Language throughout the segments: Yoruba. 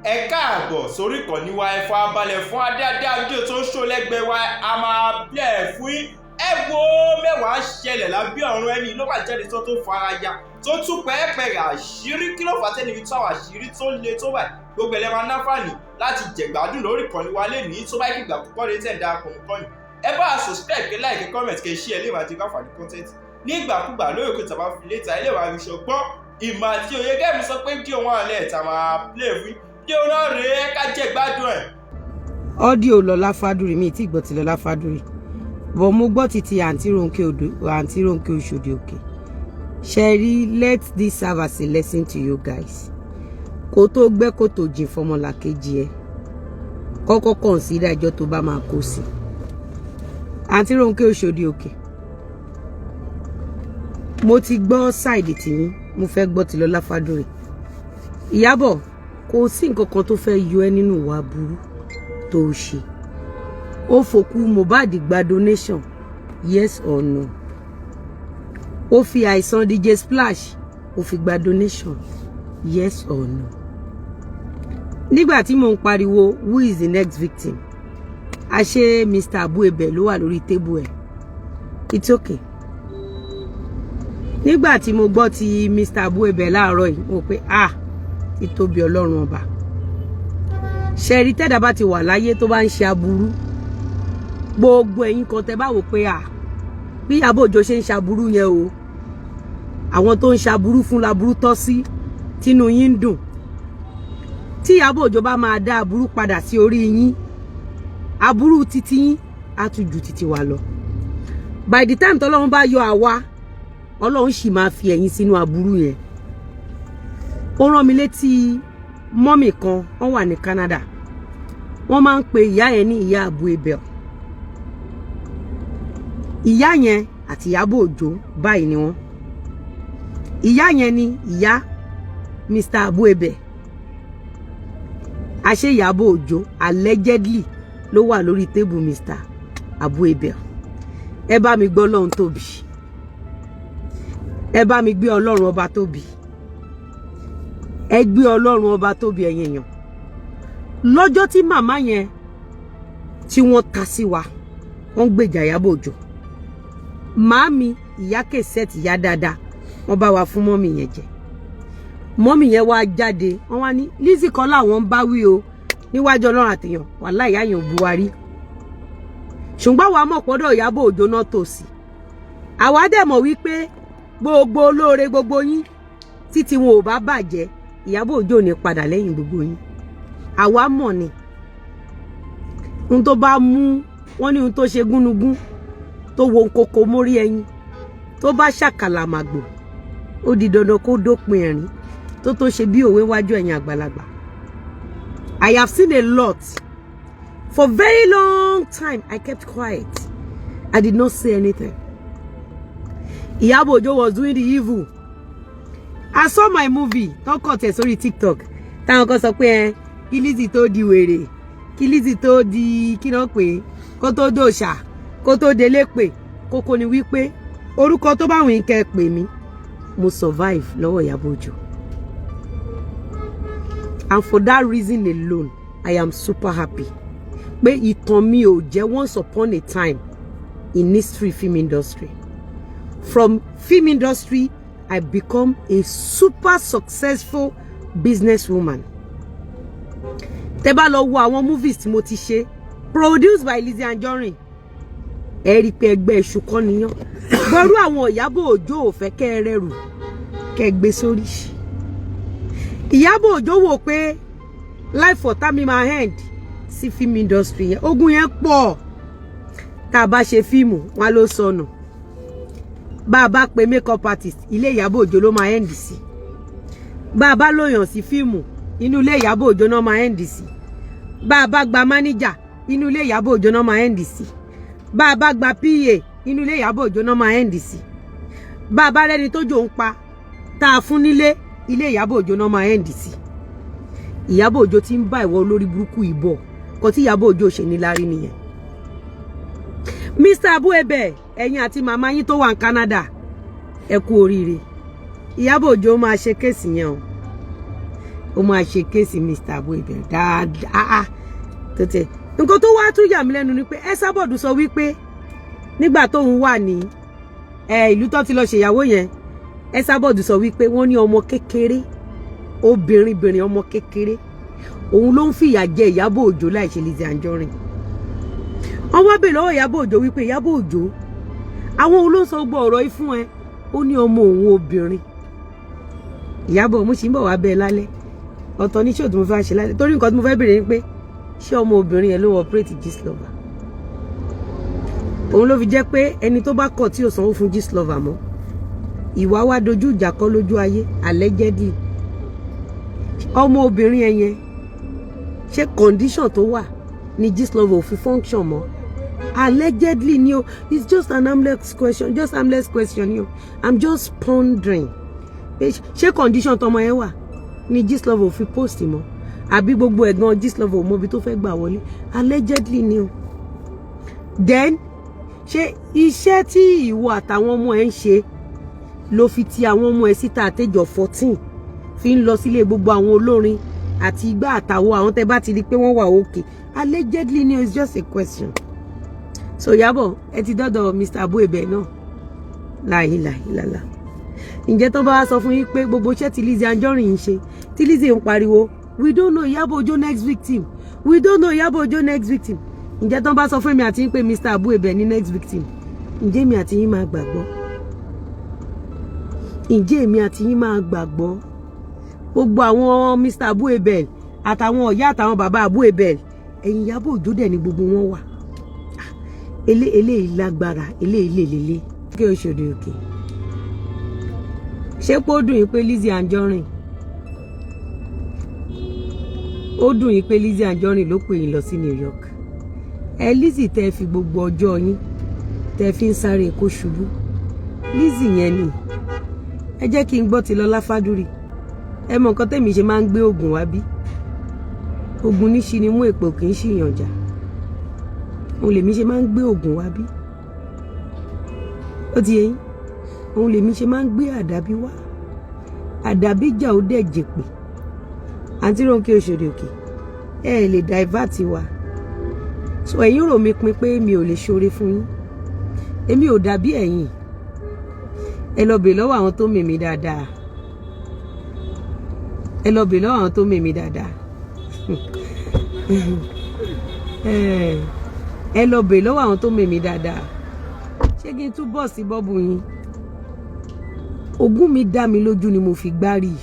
Ẹ káàbọ̀ sórí ìkànnì wa. Ẹ farabalẹ̀ fún adáadáa fídíò tó ń ṣó lẹ́gbẹ̀ẹ́ wa. A máa bílẹ̀ fún yín. Ẹ wo, mẹ́wàá ṣẹlẹ̀ lábẹ́ ọ̀run. Ẹni ló máa jáde tó faraya, tó tún pẹ́ẹ́pẹ́rẹ́ àṣírí. Kí ló fà á tẹ́ni fi tó àwọn àṣírí tó le tó báyìí? Gbogbo ẹ̀ lẹ́ máa náfààní láti jẹ̀gbádùn lórí ìkànnì wa lẹ́nìí. Tó bá kí ìgbà àkọ́kọ́ rẹ̀ tẹ̀ ń darapọ̀ mọ́ kọ́ni, ẹ bá a subscribe, kẹ́ like, comment, kẹ́ share, lè máa jẹ́ káfààní content nígbàkúgbà lórí òkè tàbá fi létà ilé wa fi ṣọgbọ́n ìmọ̀ àti òye. Gẹ́gẹ́ sọ pé fídíò wọn àlẹ́ ẹ̀ta máa play fún fídíò náà rèé, ká jẹ́ gbádùn ẹ̀. Audio Lọlá Fádúrì, mi tí gbọ́ ti Lọlá Fádúrì bọ̀, mo gbọ́ títí àǹtí Rónkẹ́ odò, àǹtí Rónkẹ́ Oṣòdì Òkè. Ṣe rí, let this serve as a lesson to you guys. Kó tó gbẹ́ kòtò jìn fọmọlàkejì ẹ, kọ́kọ́ consider ẹjọ́ tó bá máa kó sí. Àǹtí Rónkẹ́ Oṣòdì Òkè, mo ti gbọ́ side tìyín, mo fẹ́ gbọ́ ti Lọlá Fádúrì. Ìyábọ̀, kò sí nǹkan kan tó fẹ́ yọ ẹ́ nínú ìwà burú tó o ṣe. Ó fòkú Mohbad gba donation, yes or no? Ó fi àìsàn DJ Splash, ó fi gba donation, yes or no? Nígbà tí mò ń pariwo, "Who is the next victim?" Àṣé Mr Abu Ebel ló wà lórí table ẹ̀. It's okay. Nígbà tí mo gbọ́ ti Mr Abu Ebel láàárọ̀ yìí, mo pé, "Ah, títóbi Ọlọ́run Ọba." Ṣẹ̀rí, tẹ́dá bá ti wà láyé tó bá ń ṣe aburú, gbogbo ẹ̀yin kan tẹ́ bá wò pé à bí Ìyábọ̀ Òjó ṣe ń ṣaburú yẹn o, àwọn tó ń ṣaburú fún laburú tọ́ sí, tínú yín ń dùn. Tí Ìyábọ̀ Òjó bá máa dá aburú padà sí orí yín, aburú títí yín á tún ju títí wa lọ. By the time tọ́lọ́run bá yọ àwa, Ọlọ́run sì máa fi ẹ̀yin sínú aburú yẹn. Ó rán mi létí mọ́mì kan, wọ́n wà ní Canada. Wọ́n máa ń pe ìyá yẹn ní ìyá Abu Ebel. Ìyá yẹn àti Ìyábọ̀ Òjó báyìí ni wọ́n. Ìyá yẹn ni ìyá Mr Abu Ebel. Àṣé Ìyábọ̀ Òjó allegedly ló wà lórí table Mr Abu Ebel. Ẹ bá mi gbọ́ Ọlọ́run tóbi, ẹ bá mi gbé Ọlọ́run Ọba tóbi, ẹ gbé Ọlọ́run Ọba tóbi. Ẹ̀yin èèyàn, lọ́jọ́ tí màmá yẹn tí wọ́n ta sí wa, wọ́n gbèjà Ìyábọ̀ Òjó. Màámi, ìyá kẹsẹ̀tì, ìyá dáadáa, wọ́n bá wa fún mọ́mì yẹn jẹ. Mọ́mì yẹn wá jáde, wọ́n wá ní Lizzy kọ́ làwọn ń bá wí o. Níwájú Ọlọ́run àtèèyàn, wàhálà, ìyá yẹn ò bu wa rí, ṣùgbọ́n àwa mọ̀ pọ́dọ̀ Ìyábọ̀ Òjó náà tòsí. Àwa dẹ̀ mọ̀ wípé gbogbo olóore, gbogbo yín, títí wọn ò bá bàjẹ́, Ìyábọ̀ Òjó ò ní padà lẹ́yìn gbogbo yín. Àwa mọ̀ ni ohun tó bá mú wọn ní ohun tó ṣe gúnugún tó wo nkoko mórí ẹyin, tó bá ṣàkàlàmàgbò, ó di dandan kó dópin ẹ̀rín tó ṣe bí òwe wájú ẹ̀yin àgbàlagbà. I have seen a lot. For very long time, I kept quiet. I did not say anything. Ìyábọ̀ Òjó was doing the evil. I saw my movie tó kọ̀ tẹ̀ sórí TikTok, táwọn kan sọ pé ẹ kí Lizzy tó di wèrè, kí Lizzy tó di kí náà pé kó tó dòṣà, kó tó délé pè. Kókó ni wípé orúkọ tó bá wùn kẹ́ pè mí, mo survive lọ́wọ́ Ìyábọ̀ Òjó, and for that reason alone, I am super happy pé ìtàn mi ò jẹ́ once upon a time in history film industry. From film industry, I become a super successful businesswoman. Tẹ́ bá lọ wo àwọn movies tí mo ti ṣe produced by Lizzy Anjorin, ẹ rí i pé ẹgbẹ́ iṣu kọ́ niyán gbọ́rú. Àwọn Ìyábọ̀ Òjó ò fẹ́ kẹ́ ẹ rẹrù kẹ́ ẹ gbé sórí. Ìyábọ̀ Òjó wò pé life ọ̀tá mi máa end sí film industry yẹn. Ogun yẹn pọ̀. Tá a bá ṣe fíìmù wọn ló sọnù. Bá a bá pe makeup artist, ilé Ìyábọ̀ Òjó ló máa end sí. Bá a bá lòyàn sí fíìmù, inú ilé Ìyábọ̀ Òjó náà máa end sí. Bá a bá gba manager, inú ilé Ìyábọ̀ Òjó náà máa end sí. Bá a bá gba PA, inú ilé Ìyábọ̀ Òjó náà máa end sí. Bá a bá rẹ́ni tó jò ń pa tá a fún nílé, ilé Ìyábọ̀ Òjó náà máa end sí. Ìyábọ̀ Òjó ti ń bá ìwọ olórí burúkú ìbọ̀ kọ tí Ìyábọ̀ Òjó ṣe ní lárí nìyẹn. Mr Abu Ebe, ẹ̀yin àti màmá yín tó wà ní Canada, ẹ kú oríire. Ìyábọ̀ Òjó máa ṣe case yẹn o. Ó máa ṣe case Mr. Abu Ibẹ̀ dáadáa tó tẹ. Nǹkan tó wá tún yà mí lẹ́nu ni pé Esabod sọ wípé nígbà tóun wà ní ìlú tó ti lọ ṣèyàwó yẹn, Esabod sọ wípé wọ́n ní ọmọ kékeré, obìnrin bìnrin, ọmọ kékeré, òun ló ń fìyà jẹ Ìyábọ̀ Òjó láì ṣe Lizzy Anjorin. Wọ́n wá bèèrè lọ́wọ́ Ìyábọ̀ Òjó wípé, "Ìyábọ̀ Òjó, àwọn òun ló ń sọ gbogbo ọ̀rọ̀ yìí fún ẹ?" Ó ní ọmọ òun obìnrin. Ìyábọ̀, mo sì ń bọ̀ wá bẹ́ẹ̀ lálẹ́. Ọ̀tọ̀ ní ṣòó tí mo fẹ́ ṣe lálẹ́, torí nǹkan tí mo fẹ́ bèèrè ni pé, ṣé ọmọ obìnrin yẹn ló ń operate Gistlover? Òun ló fi jẹ́ pé ẹni tó bá kọ̀ tí ò sanwó fún Gistlover mọ́, ìwà wa dojú ìjà kọ lójú ayé. Allegedly, ọmọ obìnrin yẹn yẹn, ṣé condition tó wà ní Gistlover ò fi function mọ́? Allegedly ni o. It's just an harmless question, just harmless question ni o. I'm just pondering, ṣé condition tọmọ yẹn wà ní Gistlover ò fi post mọ́, àbí gbogbo ẹ̀gbọ́n Gistlover ò mọbi tó fẹ́ gbà wọlé? Allegedly ni o. Then, ṣé iṣẹ́ tí ìwọ àtàwọn ọmọ ẹ̀ ń ṣe ló fi ti àwọn ọmọ ẹ̀ síta àtẹjọ 14, fi ń lọ sílé gbogbo àwọn olórin àti igbá àtàwọn àwọn tẹ́ bá ti rí pé wọ́n wà òkè? Allegedly ni o. It's just a question. So Ìyábọ̀, ẹ ti dọ́dọ̀ Mr. Abu Ebẹ̀ náà láìláìlàlà. Ǹjẹ́ tó bá wá sọ fún yín pé gbogbo iṣẹ́ tí Lizzy Anjorin ń ṣe, tí Lizzy ń pariwo, "We don't know Ìyábọ̀ Òjó next victim, we don't know Ìyábọ̀ Òjó next victim," ǹjẹ́ tó bá sọ fún mi àti yín pé Mr. Abu Ebẹ̀ ní next victim, ǹjẹ́ èmi àti yín máa gbàgbọ́? Ǹjẹ́ èmi àti yín máa gbàgbọ́? Gbogbo àwọn Mr. Abu Ebel àtàwọn ọ̀yá àtàwọn bàbá Abu Ebel, ẹ̀yìn Ìyábọ̀ Òjó dẹ̀ ni gbogbo wọn wà. Eléyìí lágbára, eléyìí lè lélẹ̀ kí o ṣòdì òkè. Ṣé pé ó dùn yín pé Lizzy Anjorin, ó dùn yín pé Lizzy Anjorin ló pè yín lọ sí New York? Ẹ Lizzy, tẹ́ fi gbogbo ọjọ́ yín tẹ́ fi ń sáré kó ṣubú, Lizzy yẹn ni. Ẹ jẹ́ kí n gbọ́ ti Lọlá Fádúrì. Ẹ mọ nǹkan tẹ́mi ṣe máa ń gbé oògùn wá bí oògùn níṣi ni mú èpò kì í ṣìyànjà jà. Òun lèmi ṣe máa ń gbé oògùn wá bí. Ó ti yẹ yín. Òun lèmi ṣe máa ń gbé àdàbí wá. Àdàbí jà, ó dẹ̀ jèpè. Àǹtí Rónkẹ́ Òṣòdì Òkè, ẹ lè divert wa. So ẹ̀yin rò mí pin pé mi ò lè ṣoore fún yín. Èmi ò dàbí ẹ̀yin. Ẹ lọ bèè lọ́wọ́ àwọn tó mèmí dáadáa. Ẹ lọ bèè lọ́wọ́ àwọn tó mèmí dáadáa. Ẹ lọ bèè lọ́wọ́ àwọn tó mèmí dáadáa. Ṣé kí n túbọ̀ sí bọ́ọ̀bù yín? Ogún mi dá mi lójú ni mo fi gbárí.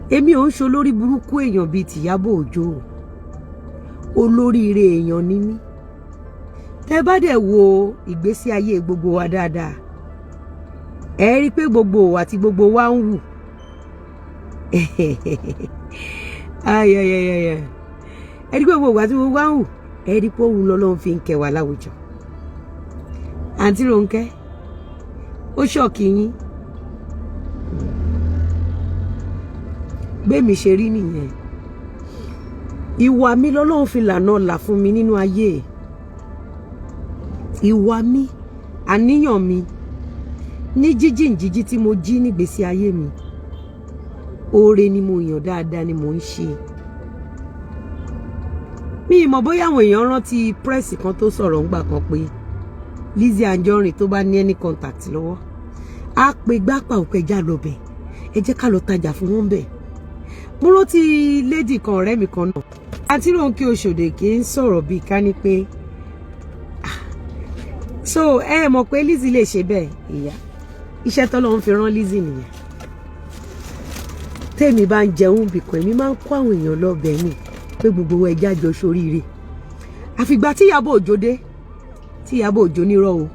Èmi ò ń ṣe olórí burúkú èèyàn bíi tìyábọ̀ Òjó. Olóríire èèyàn ni mí. Tẹ́ bá dẹ̀ wo ìgbésí ayé gbogbo wa dáadáa, ẹ rí i pé gbogbo wa tí gbogbo wa ń wù, ayẹyẹyẹyẹ, ẹ rí i pé gbogbo wa tí gbogbo wa ń wù, ẹ rí i pé òun lọ́lọ́run fi ń kẹ́ wa láwùjọ. Àǹtí Rónkẹ́, ó ṣọ̀kì yín bẹ́ẹ̀mi ṣe rí nìyẹn. Ìwà mi lọ́lọ́run fi lànà là fún mi nínú ayé. Ìwà mi, àníyàn mi ní jíjìn jíjí tí mo jí nígbésí ayé mi, oore ni mo yàn, dáadáa ni mo ń ṣe. Mi ì mọ̀ bóyá àwọn èèyàn rántí press kan tó sọ̀rọ̀ ńgbà kan pé Lizzy Anjorin, tó bá ní any contact lọ́wọ́, á pe gbápà òkè ẹja lọ bẹ̀, ẹ jẹ́ ká lọ tajà fún wọn bẹ̀. Mo rántí lady kan, ọ̀rẹ́ mi kan náà, àǹtí Rónkẹ́ Òṣòdì, kì í sọ̀rọ̀ bíi ká ní pé, so ẹ mọ̀ pé Lizzy lè ṣe bẹ́ẹ̀. Ìyá iṣẹ́ tọ́lọ́run fi rán Lizzy nìyẹn. Tèmi bá ń jẹun bìkan, èmi máa ń kó àwọn èèyàn lọ́bẹ̀ ni pé gbogbo ẹja jọ sóríire. Àfìgbà tí Ìyábọ̀ Òjó dé, tí Ìyábọ̀ Òjó nírọ́ o,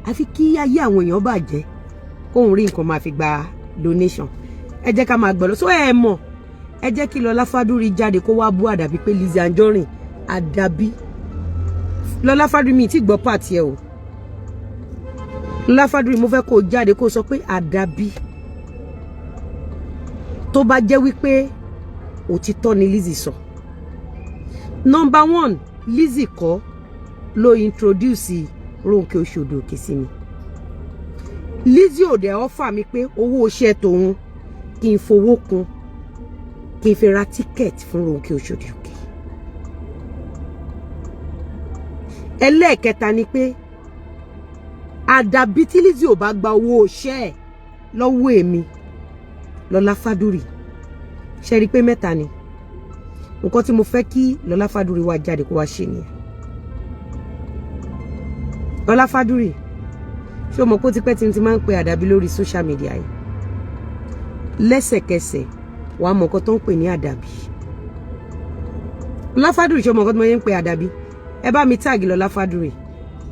àfi kí ayé àwọn èèyàn bàjẹ́ kóun rí nǹkan máa fi gba donation. Ẹ jẹ́ ká máa gbọ́ lọ. So ẹ mọ̀, ẹ jẹ́ kí Lọlá Fádúrí jáde kó wá bú àdàbí pé Lizzy Anjorin àdàbí Lọlá Fádúrí. Mi ti gbọ́ pàtì ẹ o. Lọlá Fádúrí, mo fẹ́ kó o jáde kó o sọ pé àdàbí tó bá jẹ́ wípé òtítọ́ ni Lizzy sọ. Number one, Lizzy kọ́ ló introduce Rónkẹ́ Òṣòdì Òkè sí mi. Lizzy ò dẹ̀ offer mi pé owó iṣẹ́ tòun kí n fowó kún. Kí n fi ra ticket fún Ronke Oṣòdì Òkè. Ẹlẹ́ẹ̀kẹta ni pé àdàbí tí Lizzy ò bá gba owó iṣẹ́ ẹ̀ lọ́wọ́ èmi Lọlá Fádúrì. Ṣe rí i pé mẹ́ta ni nǹkan tí mo fẹ́ kí Lọlá Fádúrì wá jáde kó wá ṣe nìyẹn. Lọlá Fádúrì, ṣé o mọ̀ pé ó ti pẹ́ tí n ti máa ń pe àdàbí lórí social media yìí? Lẹ́sẹ̀kẹsẹ̀ wàá mọ̀ nǹkan tó ń pè ní àdàbí. Lọlá Fádúrì, ṣé o mọ̀ nǹkan tó máa ń pe àdàbí? Ẹ bá mi tag Lọlá Fádúrì,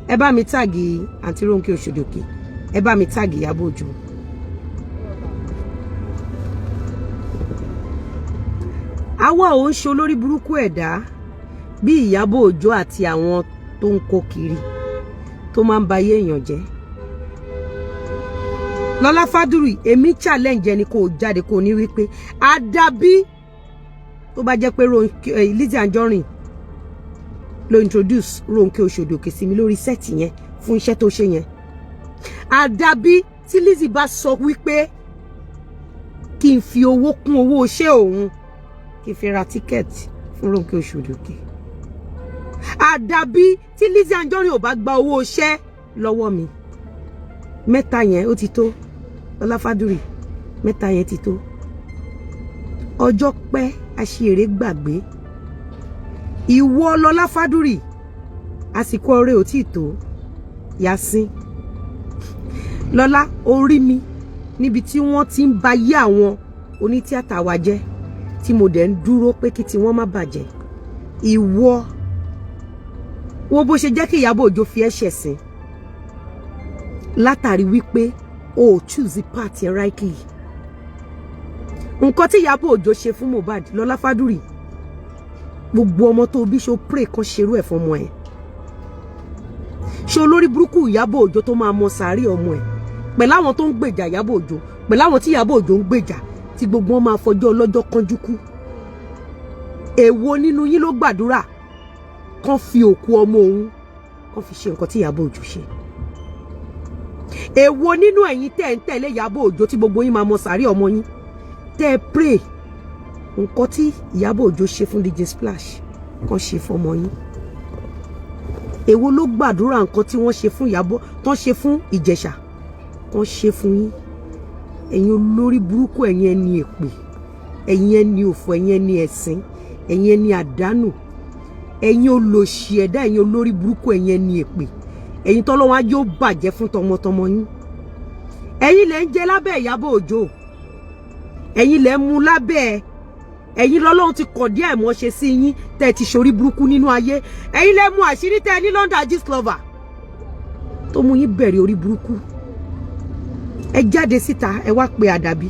ẹ bá mi tag àǹtí Rónkẹ́ Òṣòdòkè, ẹ bá mi tag Ìyábọ̀ Òjó. Àwa ò ń ṣe olórí burúkú ẹ̀dá bí Ìyábọ̀ Òjó àti àwọn tó ń kó kiri tó máa ń ba ayé èèyàn jẹ́. Lọlá Fádúrì, èmi challenge ẹni kó o jáde kó o ní wípé àdàbí tó bá jẹ́ pé Lizzy Anjorin ló introduce Rónkẹ́ Òṣòdòkè sí mi lórí set yẹn fún iṣẹ́ tó ṣe yẹn, àdàbí tí Lizzy bá sọ wípé kí n fi owó kún owó iṣẹ́ òun kí n fi ra ticket fún Rónkẹ́ Òṣòdòkè, àdàbí tí Lizzy Anjorin ò bá gba owó iṣẹ́ lọ́wọ́ mi. Mẹ́ta yẹn ó ti tó. Lọlá Fádúrì, mẹ́ta yẹn ti tó. Ọjọ́ pẹ́ aṣèré gbàgbé. Ìwọ Lọlá Fádúrì, àsìkò ọrẹ ò tíì tó. Yásín Lọlá, orí mi níbi tí wọ́n ti ń ba yé àwọn onítíátà wa jẹ́, tí mo dẹ̀ ń dúró pé kí tiwọn má bàjẹ́. Ìwọ wo bó ṣe jẹ́ kí Ìyábọ̀ Òjó fi ẹ́ ṣẹ̀sín látàrí wípé o ò choose the party rightly. Nǹkan tí Ìyábọ̀ Òjó ṣe fún Mohbad, Lọlá Fádúrì, gbogbo ọmọ tó bí, ṣo pray kan ṣerú ẹ̀ fọmọ ẹ̀? Ṣe olórí burúkú Ìyábọ̀ Òjó tó máa mọ sàárì ọmọ ẹ̀ pẹ̀lú àwọn tó ń gbèjà Ìyábọ̀ Òjó, pẹ̀lú àwọn tí Ìyábọ̀ Òjó ń gbèjà, tí gbogbo wọn máa fọjọ́ ọlọ́jọ́ kánjú kú? Èwo nínú yín ló gbàdúrà kán fi òkú ọmọ òun kán fi ṣe nǹkan tí Ìyábọ̀ Òjó ṣe? Èwo nínú ẹ̀yin tẹ́ ń tẹ̀lé Ìyábọ̀ Òjó, tí gbogbo yín máa mọ sàárì ọmọ yín, tẹ́ ẹ pray nǹkan tí Ìyábọ̀ Òjó ṣe fún DJ Splash kán ṣe fọmọ yín? Èwo ló gbàdúrà nǹkan tí wọ́n ṣe fún Ìyábọ̀, tán ṣe fún Ìjẹ̀ṣà, kán ṣe fún yín? Ẹ̀yin olórí burúkú, ẹ̀yin ẹni èpè, ẹ̀yin ẹni òfò, ẹ̀yin ẹni ẹ̀sín, ẹ̀yin ẹni àdánù, ẹ̀yin olòṣì ẹ̀dá, ẹ̀yin olórí burúkú, ẹ̀yin ẹni èpè, ẹ̀yin tọ́lọ́wọ́n á yóò bàjẹ́ fún tọmọtọmọ yín. Ẹ̀yin lẹ ń jẹ lábẹ́ Ìyábọ̀ Òjó, ẹ̀yin lẹ ń mu lábẹ́ ẹ̀, ẹ̀yin lọ́lọ́run ti kọ̀ díẹ̀ mọ́ ṣe sí yín tẹ́ ẹ ti ṣorí burúkú nínú ayé. Ẹ̀yin lẹ mú àṣírí tẹ́ ẹ ní London Gistlover tó mú yín bẹ̀rẹ̀ orí burúkú. Ẹ jáde síta, ẹ wá pe àdàbí.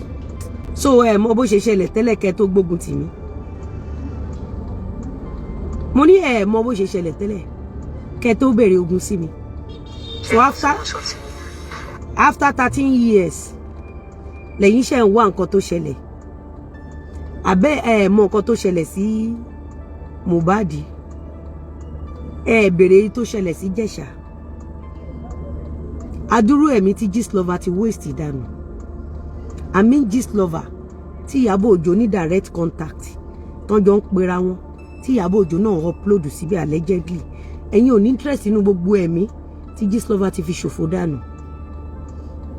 So ẹ mọ bó ṣe ṣẹlẹ̀ tẹ́lẹ̀ kẹ́ tó gbógun tì mí. Mo ní ẹ mọ bó ṣe ṣẹlẹ̀ tẹ́lẹ̀ kẹ́ tó bẹ̀rẹ̀ ogun sí mi. So after 13 years lẹ́yìn ṣe ń wá nǹkan tó ṣẹlẹ̀. Àbẹ́ ẹ mọ nǹkan tó ṣẹlẹ̀ sí Mohbad, ẹ bèrè èyí tó ṣẹlẹ̀ sí Jẹ̀ṣà. Adúrú ẹ̀mí tí Gistlover ti waste dànù, I mean Gistlover tí Ìyábọ̀ Òjó ní direct contact, tán jọ ń pera wọn, tí Ìyábọ̀ Òjó náà upload síbẹ̀ allegedly. Ẹ̀yin ò ní interest nínú gbogbo ẹ̀mí tí Gistlover ti fi ṣòfò dànù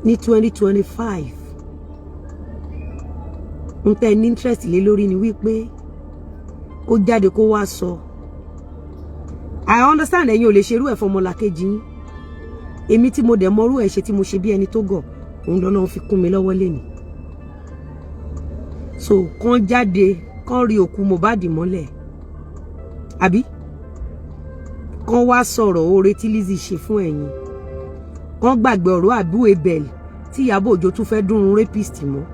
ní 2025. Ń tẹ́ ní interest lé lórí ni wípé kó jáde kó wá sọ. I understand, ẹ̀yin ò lè ṣerú ẹ̀ fọmọlàkejì yín. Èmi tí mo dẹ̀ mọ́rú ẹ̀ ṣe, tí mo ṣe bí ẹni tó gọ̀, òun lọ́lọ́run fi kún mi lọ́wọ́ lẹ́nu. So kán jáde, kán rí òkú Mohbad mọ́lẹ̀, àbí kán wá sọ̀rọ̀ oore tí Lizzy ṣe fún ẹ̀yin, kán gbàgbé ọ̀rọ̀ àbú ebel tí Ìyábọ̀ Òjó tún fẹ́ dúnrún rapist mọ́.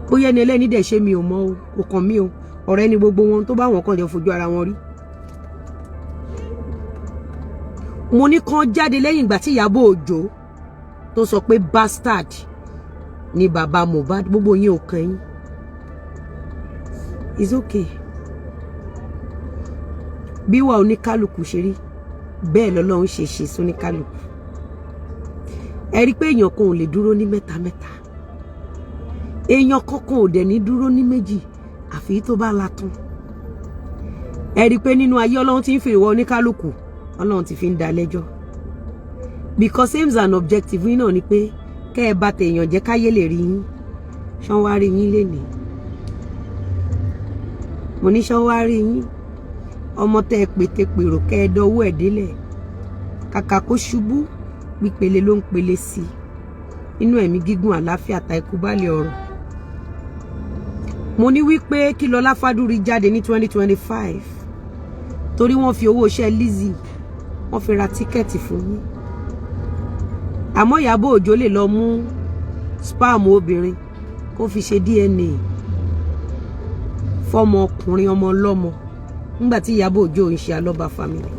Bóyá ẹni ẹlẹ́ni dẹ̀ ṣe, mi ò mọ̀ o, kò kàn mí o. Ọ̀rẹ́ ni gbogbo wọn, tó bá wọn kàn jẹ́ fojú ara wọn rí. Mo ní kán jáde lẹ́yìn ìgbà tí Ìyábọ̀ Òjó tó sọ pé bastard ni bàbá Mohbad. Gbogbo yín ò kàn yín, it's okay. Bí wà oníkálukú ṣe rí, bẹ́ẹ̀ lọ́lọ́run ṣe ṣe sóníkálukú. Ẹ rí pé èèyàn kan ò lè dúró ní mẹ́ta mẹ́ta, èèyàn kankan ò dẹ̀ ní dúró ní méjì. Àfi tó bá la tán, ẹ rí i pé nínú ayé, Ọlọ́run ti ń fi ìwọ oníkálukú, Ọlọ́run ti fi ń da lẹ́jọ́, because aims and objective yín náà ni pé kẹ́ ẹ bá tèèyàn jẹ́ káyé lè rí yín. Ṣán wá rí yín lénìí? Mo ní ṣán wá rí yín? Ọmọ tẹ́ ẹ pété pèrò kẹ́ ẹ dọwọ́ ẹ̀ délẹ̀, kàkà kó ṣubú, pípele ló ń pele sí i nínú ẹ̀mí gígùn, àlàáfíà ta ikú bá lè ọ̀rọ̀. Mo ní wípé kí Lọlá Fádúrí jáde ní 2025, torí wọ́n fi owó iṣẹ́ Lizzy, wọ́n fi ra ticket fún yín. Àmọ́ Ìyábọ̀ Òjó lè lọ mú sperm obìnrin kó fi ṣe DNA fọmọ ọkùnrin, ọmọ ọlọ́mọ, nígbà tí Ìyábọ̀ Òjó ń ṣe Alọ́ba family.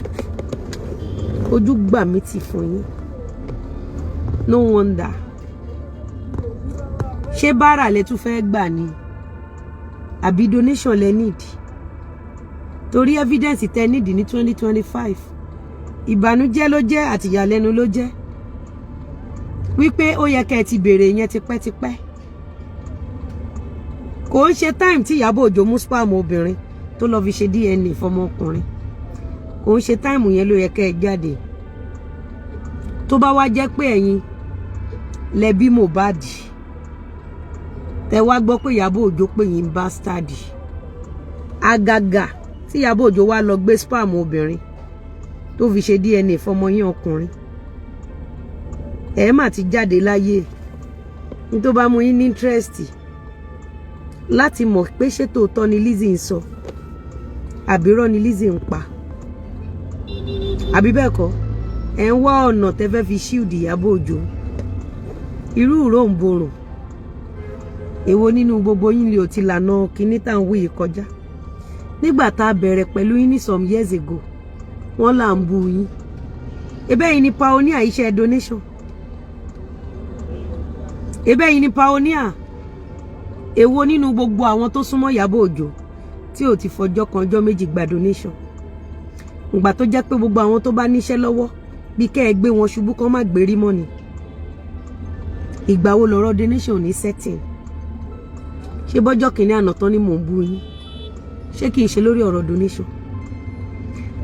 Ojú gbà mí tì fún yín. No wonder. Ṣé báárà lẹ tún fẹ́ gbà ni, àbí donation lẹ need? Torí evidence tẹ need ní 2025, ìbànújẹ́ ló jẹ́ àtìyàlẹ́nu ló jẹ́ wípé ó yẹ kẹ́ ẹ ti béèrè yẹn tipẹ́tipẹ́. Kò ń ṣe time tí Ìyábọ̀ Òjó mú sperm obìnrin tó lọ fi ṣe DNA fọmọkùnrin, kò ń ṣe time yẹn ló yẹ kẹ́ ẹ jáde. Tó bá wá jẹ́ pé ẹ̀yin lẹ bí Mohbad, tẹ wá gbọ́ pé Ìyábọ̀ Òjó pé yín bastard, àgàgà tí Ìyábọ̀ Òjó wá lọ gbé sperm obìnrin tó fi ṣe DNA fọmọ yín ọkùnrin, ẹ má ti jáde láyé. Ní tó bá mú yín ní interest láti mọ̀ pé ṣé tòótọ́ ni Lizzy ń sọ, àbírọ́ ni Lizzy ń pa, àbí bẹ́ẹ̀ kọ́, ẹ̀ ń wá ọ̀nà tẹ́ fẹ́ fi shield Ìyábọ̀ Òjó. Irú ìró ń borùn èwo nínú gbogbo yín lè ò ti lànà kinní tá à ń wí yìí kọjá? Nígbà tá a bẹ̀rẹ̀ pẹ̀lú yín ní some years ago, wọ́n là ń bu yín. Ebe yìí ni pioneer iṣẹ́ donation, ebe yìí ni pioneer. Èwo nínú gbogbo àwọn tó súnmọ́ Ìyábọ̀ Òjó tí ò ti fọjọ́ kan, ọjọ́ méjì gba donation? Ìgbà tó jẹ́ pé gbogbo àwọn tó bá níṣẹ́ lọ́wọ́, bí kẹ́ ẹ gbé wọn ṣubú kán má gbérí mọ́ ni, ìgbà wo lọ̀rọ̀ donation ní setting? Ṣé bọ́jọ́ kìíní àná tán ni mò ń bú yín? Ṣé kìí ṣe lórí ọ̀rọ̀ donation?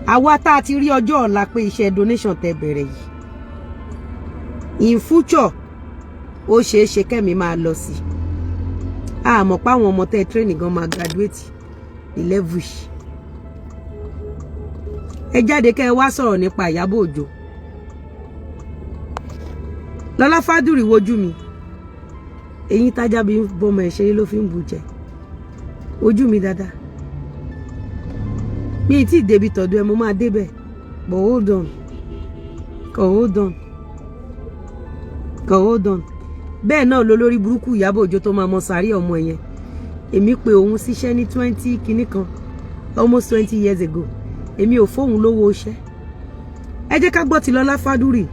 Àwa tá a ti rí ọjọ́ ọ̀la pé iṣẹ́ donation tẹ́ bẹ̀rẹ̀ yìí, in future, ó ṣeé ṣe kẹ́mi máa lọ sí i. Àmọ́ páwọn ọmọ tẹ́ train gan máa graduate ní level yìí. Ẹ jáde kẹ́ ẹ wá sọ̀rọ̀ nípa Ìyábọ̀ Òjó. Lọlá Fádùrì, wojú mi. Eyín tájá bí bọ́mọ ẹ̀ ṣeré ló fi ń bù jẹ. Ojú mi dáadáa. Mi ì tí ì débi tọ̀dọ̀ ẹ, mo máa débẹ̀, but hold on, kò hold on, kò hold on. Bẹ́ẹ̀ náà ló lórí burúkú Ìyábọ̀ Òjó tó máa mọ sàárì ọmọ yẹn. Èmi pé òun síṣẹ́ ní 20 kinní kan, almost 20 years ago. Èmi ò fóun lówó iṣẹ́. Ẹ jẹ́ ká gbọ́ ti Lọlá Fádùrì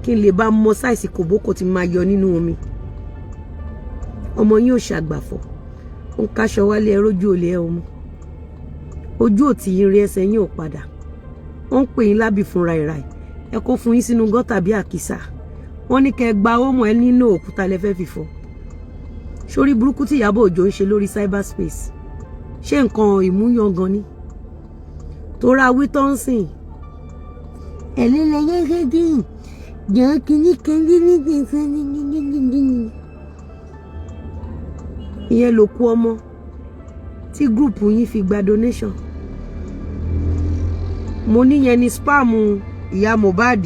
kí n lè bá mọ size kòbókò tí máa yọ nínú omi. Ọmọ yín ò ṣàgbàfọ̀, ó ń káṣọ wálé. Ẹ rójú olè ẹ ọmọ ojú ò tí yín rí, ẹsẹ̀ yín ò padà. Wọ́n ń pè yín lábì fúnra ìrà ẹ kó fún yín sínú gọ́tà bí àkísà. Wọ́n ní kẹ́ ẹ gba ọmọ ẹ nínú òkúta lẹ fẹ́ fi fọ́ sórí burúkú tí Ìyábọ̀ Òjó ń ṣe lórí cyberspace. Ṣé nǹkan ìmúyangàn ni tó ra wí tó ń sìn? Ẹ̀lẹ́lẹ́yẹ́gẹ́dì jọ kìíní kan ní. Ìyẹn ló kú ọmọ tí group yín fi gba donation. Mo níyẹn ni sperm ìyá Mohbad,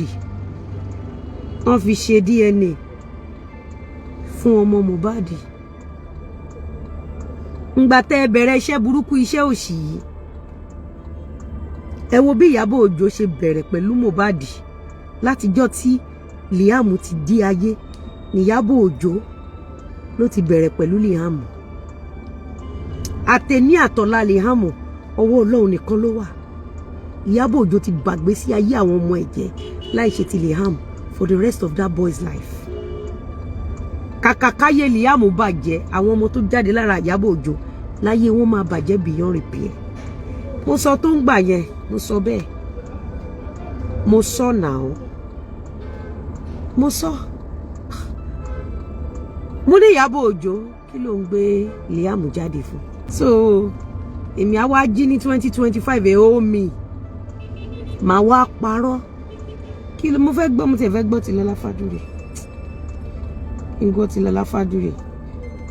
wọ́n fi ṣe DNA fún ọmọ Mohbad. Ngbà tẹ́ ẹ bẹ̀rẹ̀ iṣẹ́ burúkú, iṣẹ́ òṣì yìí, ẹ wo bí Ìyábọ̀ Òjó ṣe bẹ̀rẹ̀ pẹ̀lú Mohbad. Látijọ́ tí Liam ti dé ayé níyàbọ̀ Òjó ló ti bẹ̀rẹ̀ pẹ̀lú Liam. Àtẹ̀ní àtọ̀lá Liam, ọwọ́ Ọlọ́run nìkan ló wà. Ìyábọ̀ Òjó ti bàgbé sí ayé àwọn ọmọ ẹ̀ jẹ́ láì ṣe ti Liam for the rest of that boy's life. Kàkà káyé Liam bàjẹ́, àwọn ọmọ tó jáde lára Ìyábọ̀ Òjó láyé wọn máa bàjẹ́ beyond repair. Mo sọ tó ń gbà yẹn, mo sọ bẹ́ẹ̀, mo sọ náà, mo sọ. Mo ní Ìyábọ̀ Òjó, kí ló ń gbé Liam jáde fún? So èmi á wá jí ní 2025 ẹ̀ ó mi màá wá parọ́. Kí ló mo fẹ́ gbọ́? Mo tiẹ̀ fẹ́ gbọ́ ti Lọlá Fádúrè, nǹkan ti Lọlá Fádúrè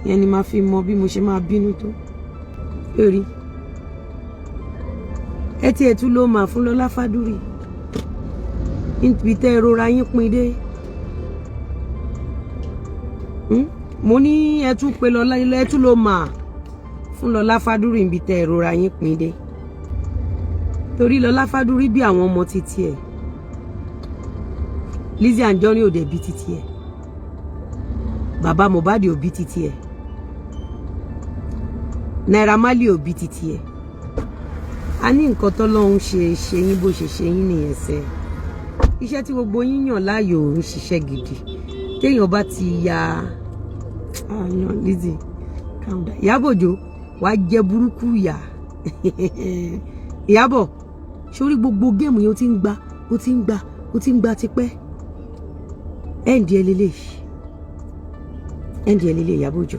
yẹn ni màá fi mọ bí mo ṣe máa bínú tó lórí ẹ. Tiẹ̀ tún ló máa fún Lọlá Fádúrè níbi tẹ́ ẹ rọra yín pin dé. Mo ní ẹ tún pe Lọlá, ẹ tún ló máa fún Lọlá Fádúrè níbi tẹ́ ẹ rọra yín pin dé, torí Lọlá Fádúrè bí àwọn ọmọ títí ẹ, Lizzy Anjorin ò dẹ̀ bí títí ẹ, bàbá Mohbad ò bí títí ẹ, Naira Marley ò bí títí ẹ. A ní nǹkan tọ́lọ́run ṣe ṣe yín bó ṣe ṣe yín nìyẹn sẹ́. Iṣẹ́ tí gbogbo yín yàn láàyò ń ṣiṣẹ́ gidi. Téèyàn bá ti ya àyàn, Lizzy, calm down. Ìyábọ̀ Òjó, wàá jẹ burúkú ìyá. Ìyábọ̀, sórí gbogbo game yẹn, ó ti ń gba, ó ti ń gba, ó ti ń gba tipẹ́. Ẹ̀ǹdí ẹ lélẹ̀, ẹ̀ǹdí ẹ lélẹ̀. Ìyábọ̀ Òjó,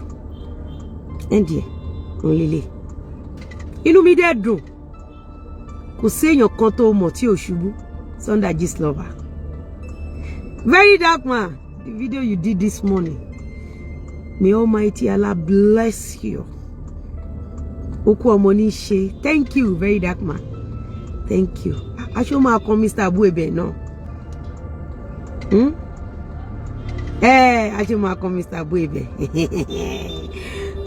ẹ̀ǹdí ẹ òun lélẹ̀. Inú mi dẹ̀ dùn. Kò séèyàn kan tó mọ̀ tí ò ṣubú. Sunday Gistlover, very dark man, the video you did this morning, may Almighty Allah bless you. Okú ọmọ ní í ṣe. Thank you, very dark man, thank you. Aṣọ máa kan Mr. Abu Ebe náà. Ẹ aṣọ máa kan Mr. Abu Ebe.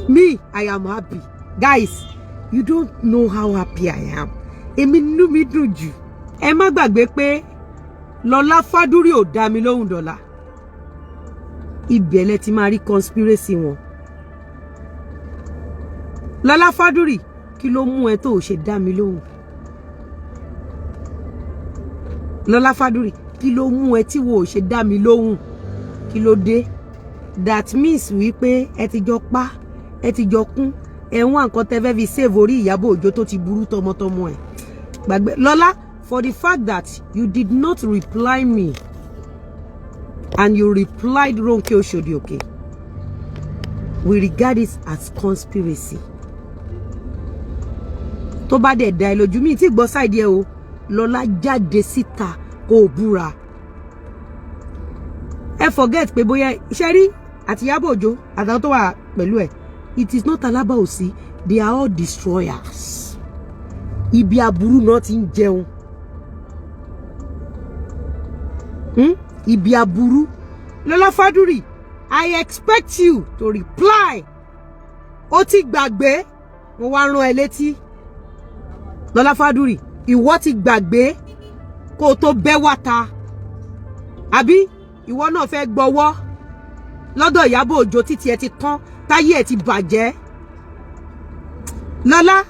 Me, I am happy. Guys, you don't know how happy I am. Èmi, inú mi dùn jù. Ẹ má gbàgbé pé Lọlá Fádúrì ò dá mi lóhùn dọ̀là. Ibẹ̀ lẹ ti máa rí conspiracy wọn. Lọlá Fádúrì, kí ló mú ẹ tó o ṣe dá mi lóhùn? Lọlá Fádúrì, kí ló mú ẹ tí wo ò ṣe dá mi lóhùn? Kí ló dé? That means wípé ẹ ti jọ pa, ẹ ti jọ kún ẹ ń wá nǹkan tẹ́ fẹ́ fi save orí Ìyábọ̀ Òjó tó ti burú tọmọtọmọ ẹ. Gbàgbé Lọlá, for the fact that you did not reply me and you replied Ronke Oshodi-Oke, we regard it as conspiracy. Tó bá dẹ̀ da ẹ lójú mi tí gbọ́ side ẹ o, Lọlá, jáde síta kó o búra. Ẹ forget pé bóyá iṣẹ́ rí àti Ìyábọ̀ Òjó àtàwọn tó wà pẹ̀lú ẹ̀, it is not Alaba Òsì, they are all destroyers. Ibi aburú náà ti ń jẹun. Ibi aburú. Lọlá Fádúrì, I expect you to reply. Ó ti gbàgbé, mo wá rán ẹ létí. Lọlá Fádúrì, ìwọ ti gbàgbé kó o tó bẹ́ wá ta, àbí ìwọ náà fẹ́ gbọ́wọ́ lọ́dọ̀ Ìyábọ̀ Òjó títí ẹ ti tán, táyé ẹ ti bàjẹ́? Lọlá,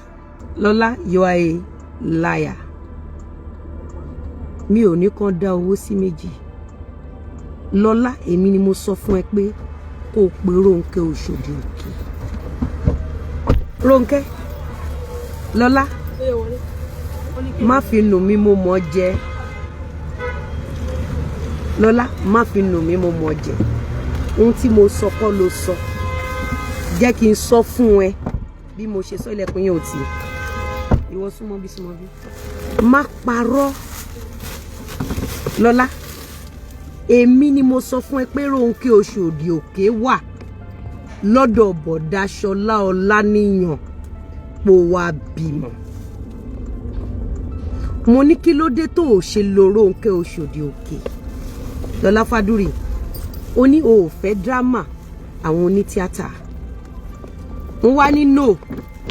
Lọlá, you are a liar. Mi ò ní kàn dá owó sí méjì. Lọlá, èmi ni mo sọ fún ẹ pé kó o pe Rónkẹ́ Òṣòdì Òkè. Rónkẹ́, Lọlá, má fi nù mí, mo mọ̀ jẹ. Lọlá, má fi nù mí, mo mọ̀ jẹ. Ohun tí mo sọ kọ́ ló sọ. Jẹ́ kí n sọ fún ẹ bí mo ṣe sọ. Ilẹ̀kùn yẹn ò tì. Ìwọ, súnmọ́ bí, súnmọ́ bí. Má parọ́. Lọ́lá, èmi ni mo sọ fún ẹ pé Rónkẹ́ Oṣòdì Òkè wà lọ́dọ̀ bọ̀dá Ṣọlá Ọláníyàn pò wá bímọ. Mo ní kí ló dé tó o ṣe lo Rónkẹ́ Oṣòdì Òkè? Lọ́lá Fádúrì, ó ní o ò fẹ́ drama àwọn onítíátà. Mo wá ní no,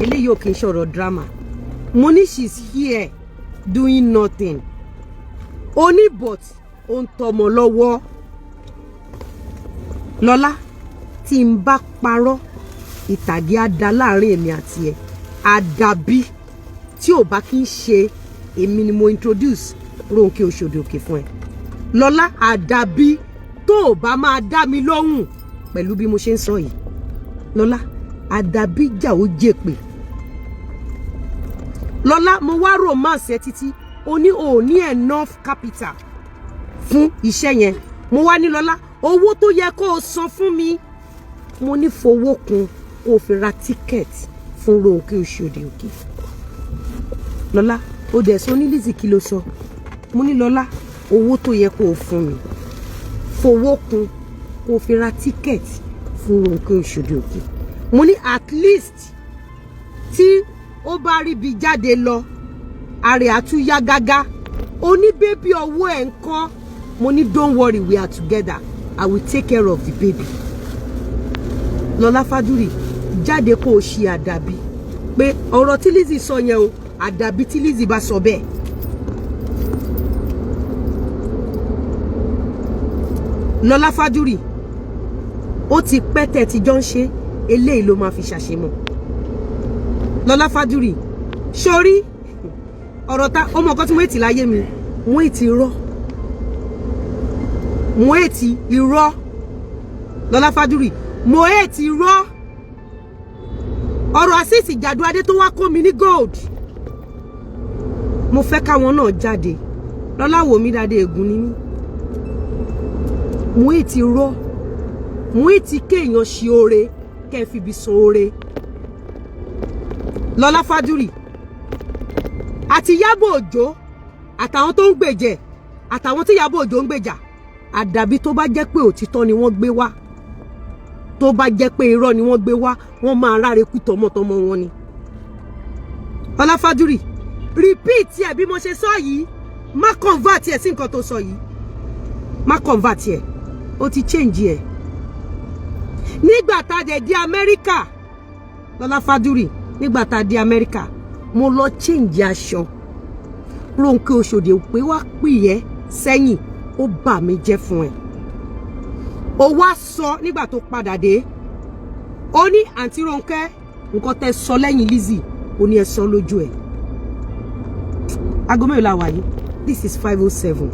eléyìí ò kì í ṣọ̀rọ̀ drama. Mo ní she's here doing nothing. Ó ní but ó ń tọmọ lọ́wọ́. Lọ́lá, tí n bá parọ́, ìtàgé á da láàrin èmi àti ẹ̀. Àdàbí tí ò bá kí ń ṣe èmi ni mo introduce Rónkẹ́ Oṣòdì Òkè fún ẹ. Lọ́lá, àdàbí tó o bá máa dá mi lóhùn pẹ̀lú bí mo ṣe ń sọ yìí. Lọ́lá, àdàbí jà ó jèpè. Lọ́lá, mo wá romance ẹ títí, o ní o ò ní enough capital fún iṣẹ́ yẹn. Mo wá ní Lọ́lá, owó tó yẹ kó o san fún mi, mo ní fowó kun kó o fi ra ticket fún fún Rónkẹ́ Oṣòdì Òkè. Lọ́lá, ó dẹ̀ sọ ní Lizzy, kí ló sọ? Mo ní, Lọ́lá, owó tó yẹ kó o fún mi, fowó kún kó o fi ra ticket fún Rónkẹ́ Oṣòdì Òkè. Mo ní at least tí ó bá ríbi jáde lọ, àrè àtúnyá gágá. Oní baby ọwọ́ ẹ̀ ń kọ́. Mo ní, don't worry, we are together, I will take care of the baby. Lọ́lá Fádúrì, jáde kó o ṣe àdàbí pé ọ̀rọ̀ tí Lizzy sọ yẹn o, àdàbí tí Lizzy bá sọ bẹ́ẹ̀. Lọ́lá Fádúrì, ó ti pẹ́ tẹ́ ti jọ ń ṣe eléyìí, ló máa fi ṣàṣemọ̀. Lọ́lá Fádúrì, sórí ọ̀rọ̀ ta ọmọ kan tí mo ètì láyé mi, mo ètì irọ́, mo ètì irọ́. Lọ́lá Fádúrì, mo ètì irọ́. Ọ̀rọ̀ àṣìṣì Jàdúadé tó wá kó mi ní gold, mo fẹ́ káwọn náà jáde. Lọ́lá, wò mí dáadé, ègún ní mí. Mo ètì irọ́, mo ètì kéèyàn ṣe oore, kẹ́ ẹ fi ibi san oore. Lọ́lá Fádúrì àti Ìyábọ̀ Òjó àtàwọn tó ń gbèjẹ̀, àtàwọn tí Ìyábọ̀ Òjó ń gbèjà, àdàbí tó bá jẹ́ pé òtítọ́ ni wọ́n gbé wá. Tó bá jẹ́ pé irọ́ ni wọ́n gbé wá, wọ́n máa ráre kú tọmọtọmọ wọn ni. Lọ́lá Fádúrì, repeat ẹ̀ bí mo ṣe sọ yìí. Má convert ẹ̀ sí nǹkan tó sọ yìí, má convert ẹ̀. Ó ti change ẹ̀ nígbà tá a dẹ̀ dé Amẹ́ríkà. Lọ́lá Fádúrì, nígbà tá a dé Amẹ́ríkà, mo lọ change aṣọ. Rónkẹ́ Oṣòdì pé wá pè ẹ́ sẹ́yìn, ó bà mí jẹ́ fún ẹ. Ó wá sọ nígbà tó padà dé, ó ní, àǹtí Rónkẹ́, nǹkan tẹ́ sọ lẹ́yìn Lizzy, ó ní ẹ sọ lójú ẹ̀. Aago mélòó la wà yìí? This is 5:07.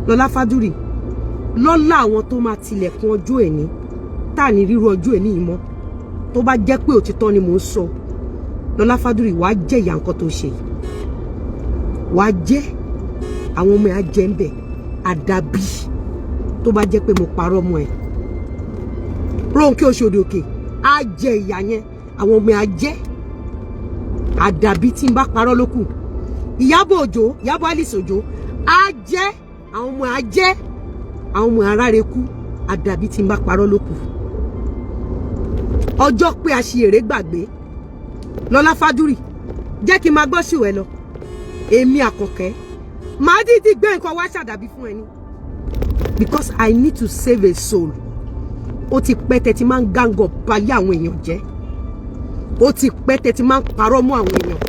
Lọ́lá Fádúrì, lọ́lá àwọn tó máa tilẹ̀kùn ọjọ́ ẹ̀ní tá à ní ríru ọjọ́ ẹ̀ní yìí mọ́, tó bá jẹ́ pé òtítọ́ ni mò ń sọ, Lọ́lá Fádúrì, wàá jẹ́ ìyà nǹkan tó ṣe yìí, wàá jẹ́, àwọn ọmọ ẹ̀ á jẹ́ ń bẹ̀. Àdàbí tó bá jẹ́ pé mo parọ́ mọ́ ẹ. Rónkẹ́ Oṣòdì Òkè á jẹ ìyà yẹn, àwọn ọmọ ẹ̀ á jẹ́. Àdàbí tí n bá parọ́ lókù. Ìyábọ̀ Òjó, Ìyábọ̀ Alice Òjó á jẹ́, àwọn ọmọ ẹ̀ á jẹ́, àwọn ọmọ ẹ̀ aráre kú. Àdàbí tí n bá parọ́ lókù. Ọjọ́ pé a ṣe èrè gbàgbé. Lọ́lá Fádúrì, jẹ́ kí n máa gbọ́ sí ẹ lọ. Èmi Àkànkẹ́ màá dídí gbé nǹkan wá ṣàdàbí fún ẹni because I need to save a soul. Ó ti pẹ́ tẹ́ ti máa ń gángọ̀ bayé àwọn èèyàn jẹ́. Ó ti pẹ́ tẹ́ ti máa ń parọ́ mọ́ àwọn èèyàn.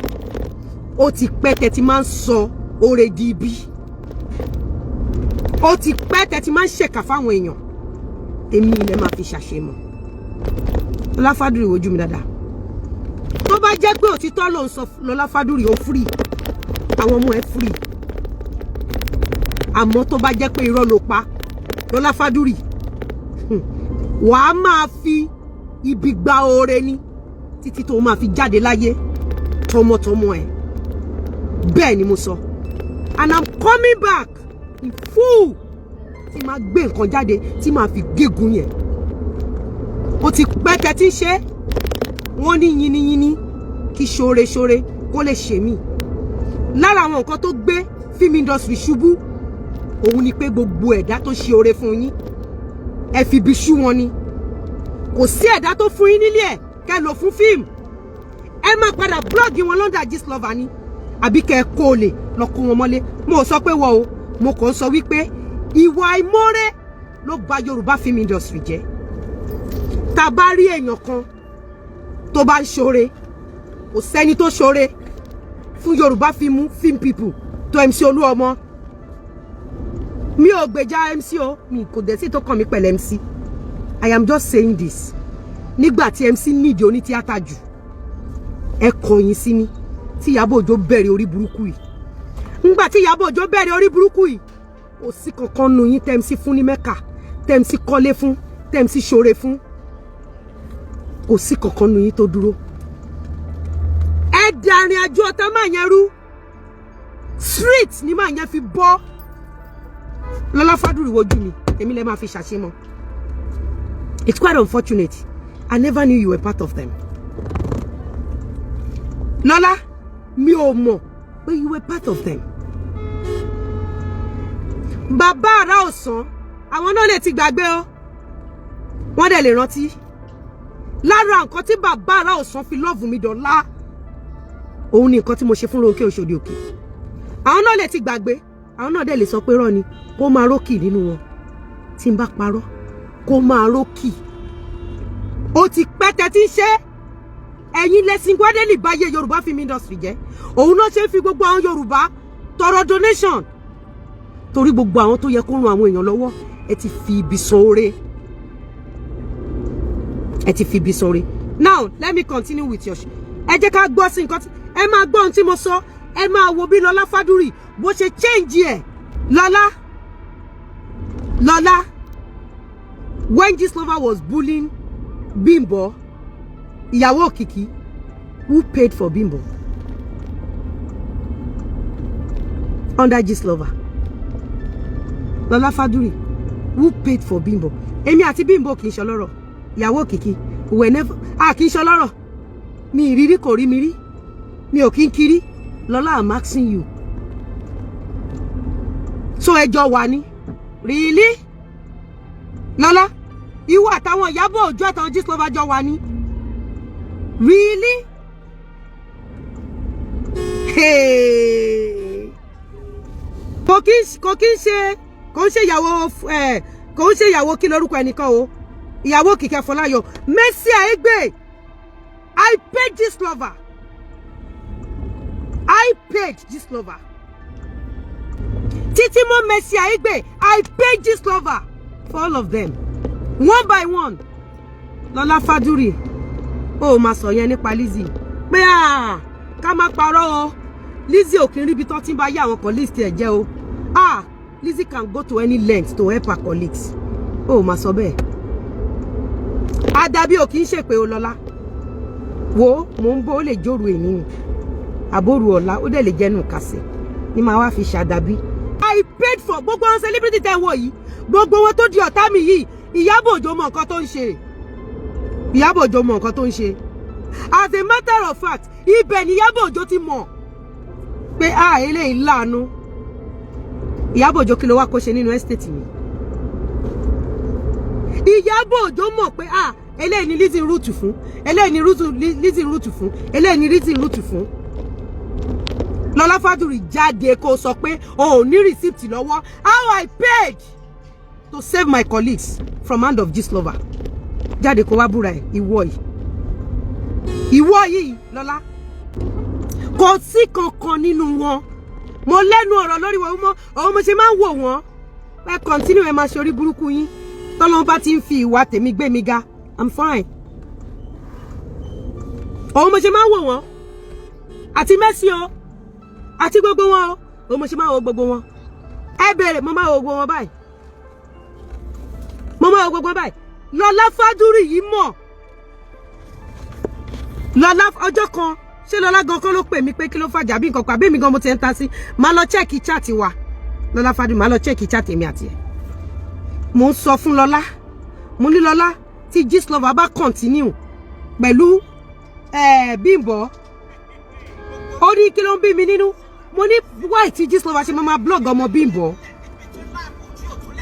Ó ti pẹ́ tẹ́ ti máa ń sọ oore di ibi. Ó ti pẹ́ tẹ́ ti máa ń ṣèkà fáwọn èèyàn. Èmi ilẹ̀ máa fi ṣàṣemọ̀. Lọ́lá Fádúrì, wojú mi dáadáa. Tó bá jẹ́ pé òtítọ́ ló ń sọ, Lọ́lá Fádúrì, ó free, àwọn ọmọ ẹ̀ free. Àmọ́ tó bá jẹ́ pé irọ́ ló pa, Lọ́lá Fádúrì, wàá máa fi ibi gba oore ni títí tó máa fi jáde láyé tọmọtọmọ ẹ. Bẹ́ẹ̀ ni mo sọ, and I'm coming back in full tí máa gbé nǹkan jáde tí máa fi gégùn yẹn. Ó ti pẹ́ tẹ́tí ṣe. Wọ́n ní yiniyini kí ṣoore-ṣoore kó lè ṣe mí. Lára àwọn nǹkan tó gbé film industry ṣubú, òun ni pé gbogbo ẹ̀dá tó ṣe oore fún yín, ẹ fi ibi ṣú wọn ni. Kò sí ẹ̀dá tó fún yín nílé ẹ̀ kẹ́ lò fún fíìmù, ẹ máa padà blog wọn lọ́ndà Gistlover ni, àbí kẹ́ ẹ kó o lè lọ kó wọn mọ́lé. Mo sọ pé wọ́n o, mo kàn ń sọ wípé ìwà àìmọ́rẹ́ ló bà Yorùbá film industry jẹ́. Tá a bá rí èèyàn kan tó bá ń ṣoore, kò sẹ́ni tó ṣoore fún Yorùbá film people tó MC Olúọmọ. Mi ò gbèjà MC o, mi kò dẹ̀ sí tó kàn mí pẹ̀lú MC. I am just saying this. Nígbà tí MC nídìí onítíátà jù, ẹ kọ̀yìn sí mi. Tí Ìyábọ̀ Òjó bẹ̀rẹ̀ orí burúkú yìí, ńgbà tí Ìyábọ̀ Òjó bẹ̀rẹ̀ orí burúkú yìí, kò sí kankan nu yín tẹ́ MC fún ní Mẹ́kà, tẹ́ MC kọ́lé fún, tẹ́ MC ṣoore fún. Kò sí kankan nu yín tó dúró. Ẹ dàrin àjò ọ̀tá máa yẹn rú. Street ni máa yẹn fi bọ́. Lọ́lá Fádúrì, wojú mi, èmi lè máa fi ṣàṣemọ́. It's quite unfortunate. I never knew you were part of them. Lọ́lá, mi ò mọ̀ pé you were part of them. Bàbá àrà ọ̀sán, àwọn náà lè ti gbàgbé o, wọ́n dẹ̀ lè rántí. Lára nǹkan tí bàbá àrà ọ̀sán fi love mi dọ̀la, òun ni nǹkan tí mo ṣe fún Rónkẹ́ Òṣòdì Òkè. Àwọn náà lè ti gbàgbé, àwọn náà dẹ̀ lè sọ pé rọ́ ni. Kó máa rókì nínú wọn tí n bá parọ́, kó máa rókì. Ó ti pẹ́ tẹ́tí ń ṣe. Ẹ̀yin lẹ́sìn gbádẹ́lì báyé Yorùbá film industry jẹ́. Òun náà ṣe ń fi gbogbo àwọn Yorùbá tọrọ donation, torí gbogbo àwọn tó yẹ kó ran àwọn èèyàn lọ́wọ́, ẹ ti fi ibi san oore, ẹ ti fi ibi san oore. Now let me continue with your, ẹ jẹ́ ká gbọ́ sí nǹkan tí ẹ máa gbọ́ ohun tí mo sọ. Ẹ máa wo bí Lọlá Fádúrì bó ṣe change ẹ̀. Lọlá, Lọlá, when Gistlover was bullying Bimbo, ìyàwó Òkìkí, who paid for Bimbo under Gistlover? Lọlá Fádúrì, who paid for Bimbo? Èmi àti Bimbo kì í ṣe ọlọ́rọ̀. Ìyàwó Òkìkí, whenever a kì í ṣe ọlọ́rọ̀. Mi ìrírí kò rí mi rí, mi ò kí ń kiri. Lọlá, I'm asking you, so ẹjọ́ wà ní really? Lọlá, ìwọ àtàwọn Ìyábọ̀ Òjó àtàwọn Gistlover jọ wà ní really? Hey. Kò kí ń ṣe, kò ń ṣe ìyàwó ẹ, kò ń ṣe ìyàwó, kí lórúkọ ẹnìkan o, ìyàwó Kìkẹ́ Fọláyọ̀, Mercy Aigbe. I paid Gistlover, I paid Gistlover. Títí mọ́ Mercy Aigbe, I paid Gistlover for all of them, one by one. Lọlá Fádúrì, ó máa sọ yẹn nípa Lizzy pé à ká má parọ́ o, Lizzy ò kí ń ríbi tó ti ń bá yé àwọn colleagues tiẹ̀ jẹ́ o. Ah, Lizzy can go to any length to help her colleagues. Ó máa sọ bẹ́ẹ̀. Àdàbí ò kí ń ṣèpè o. Lọ́lá, wo, mò ń bọ́. Ó lè jóru èní ni àbóru ọ̀la, ó dẹ̀ lè jẹ́nu kàsẹ̀ ní màá wá fi ṣàdàbí. I paid for gbogbo àwọn celebrity tẹ́ ń wò yìí, gbogbo wọn tó di ọ̀tá mi yìí. Ìyábọ̀ Òjó mọ nǹkan tó ń ṣe. Ìyábọ̀ Òjó mọ nǹkan tó ń ṣe. As a matter of fact, ibẹ̀ ni Ìyábọ̀ Òjó ti mọ̀ pé a eléyìí láàánú. Ìyábọ̀ Òjó, kí ló wá kó ṣe nínú estate mi? Ìyábọ̀ Òjó mọ̀ pé a eléyìí ni Lizzy root fún, eléyìí ni Lizzy root fún, eléyìí ni Lizzy root fún. Lọlá Fádúrì, jáde kó sọ pé o ò ní receipt lọ́wọ́. How I paid to save my colleagues from hand of Gistlover. Jáde kó wá búra ẹ. Ìwọ yìí, ìwọ yìí, Lọlá, kò sí kankan nínú wọn. Mo lẹ́nu ọ̀rọ̀ lórí wọn mọ́ òun. Mo ṣe máa ń wò wọ́n. Ẹ continue, ẹ máa ṣe orí burúkú yín. Tọ́lọ́n bá ti ń fi ìwà tèmi gbé mi ga, I'm fine. Òun mo ṣe máa ń wò wọ́n, àti Mercy o, àti gbogbo wọn o. Òun mo ṣe máa ń wo gbogbo wọn. Ẹ bèrè, mo máa wo gbogbo wọn báyìí, mo máa wo gbogbo wọn báyìí. Lọlá Fádúrì yìí mọ̀. Lọlá, ọjọ́ kan, ṣé Lọlá gan kọ́ ló pè mí pé kí ló fàjà bí nǹkan kan? Àbí mi gan mo ti ń ta sí. Máa lọ check chat wa. Lọlá Fádúrì, máa lọ check chat èmi àti ẹ̀. Mo ń sọ fún Lọlá, mo ní, Lọlá, tí Gistlover bá continue pẹ̀lú Bímbọ́, ó ní kí ló ń bí mi nínú. Mo ní why tí Gistlover ṣe máa blog ọmọ Bímbọ́?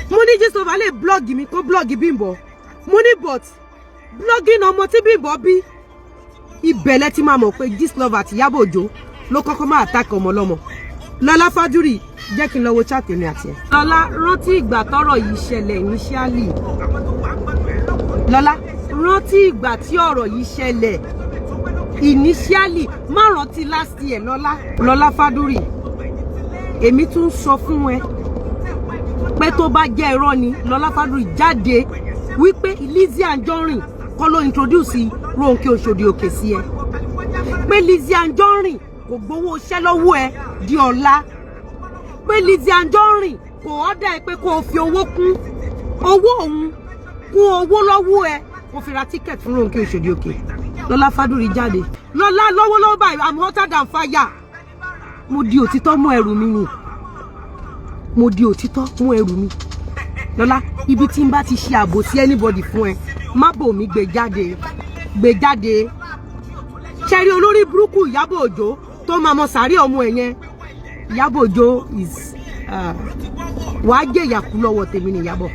Mo ní Gistlover lè blog mi, kó blog Bímbọ́. Mo ní but blogging ọmọ tí Bímbọ́ bí, ibẹ̀ lẹ ti máa mọ̀ pé Gistlover àti Ìyábọ̀ Òjó ló kọ́kọ́ máa attack ọmọ lọ́mọ. Lọlá Fádúrì, jẹ́ kí n lọ wo chat èmi àti ẹ̀. Lọlá, rántí ìgbà tọ́rọ̀ yìí ṣẹlẹ̀ initially. Lọlá, rántí ìgbà tí ọ̀rọ̀ yìí ṣẹlẹ̀ initially, má rántí last year. Lọlá, Lọlá Fádúrì, èmi tún sọ fún ẹ pé tó bá jẹ́ irọ́ ni, Lọlá Fádúrì jáde wípé Lizzy Anjorin kọ́ ló introduce Rónkẹ́ Òṣòdì Òkè sí ẹ, pé Lizzy Anjorin kò gbowó iṣẹ́ lọ́wọ́ ẹ di ọ̀la, pé Lizzy Anjorin kò ọ́dà ẹ pé kó o fi owó kún owó òun, kún owó lọ́wọ́ ẹ kó fi ra ticket fún Rónkẹ́ Òṣòdì Òkè. Lọlá Fádúrì, jáde. Lọlá, lọ́wọ́lọ́wọ́ báyìí, I'm hotter than fire. Mo di òtítọ́ mú ẹrù mi ni, mo di òtítọ́ mú ẹrù mi. Lọlá, ibi tí n bá ti ṣe àbòsí anybody fún ẹ, má bò mí, gbé jáde, gbé jáde. Ṣe rí olórí burúkú Ìyábọ̀ Òjó tó máa mọ sàárè ọmọ ẹ̀ yẹn? Ìyábọ̀ Òjó is wàá jẹ ìyàkú lọ́wọ́ tèmi ní Ìyábọ̀.